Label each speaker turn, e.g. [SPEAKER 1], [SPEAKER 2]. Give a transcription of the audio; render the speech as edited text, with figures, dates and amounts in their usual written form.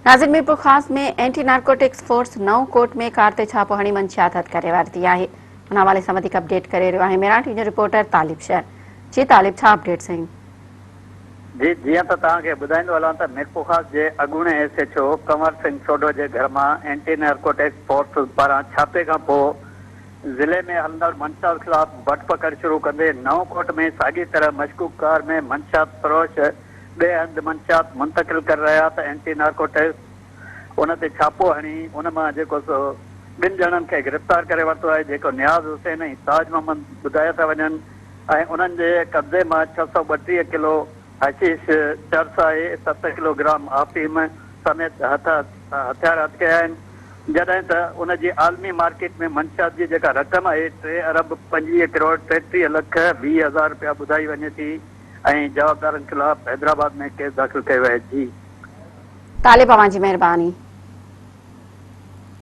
[SPEAKER 1] ناظر Mirpurkhas ۾ anti narcotics force نئون ڪوٽ ۾ ڪار تي ڇاپو هڻي منشيات هٿ ڪري ورتي آهي ان حوالي سان وڌيڪ اپڊيٽ ڪري رهيو آهي ميران ٽي وي جو رپورٽر طالب شر جي طالب ڇا اپڊيٽس آهن.
[SPEAKER 2] جي جيئن ته توهان کي ٻڌائيندو هلان ته ميرپورخاص جي اڳوڻي S H O Kanwar Singh Sodho جي گهر مان اينٽي نارڪوٽڪس فورس پاران ڇاپي کان پوء ضلعي ۾ هلندڙ منشيات خلاف وٺ پڪڙ شروع ڪندي نئون ڪوٽ ۾ ساڳي طرح مشڪوڪ ڪار ۾ منشيات فروش ٻئي هنڌ منشيات منتقل ڪري رهيا ته اينٽي نارڪوٽڪس ان تي ڇاپو هڻي ان مان جيڪو سو ٻن ڄڻن کي گرفتار ڪري ورتو آهي جيڪو نياز حسين ۽ تاج محمد ٻڌايا ٿا وڃن ۽ انهن جي قبضي مان 632 ڪلو حشيش چرس آهي ست ڪلو گرام آفيم سميت هٿ هٿيار هٿ ڪيا آهن جڏهن ته ان جي عالمي مارڪيٽ ۾ منشيات جي جيڪا رقم آهي ٽي ارب 25 ڪروڙ 33 لک 20 هزار رپيا ٻڌائي وڃي ٿي. ۽ جوابدارن خلاف حيدرآباد ۾ ڪيس داخل ڪيو آهي جي.
[SPEAKER 1] طالب اوهان جي مهرباني.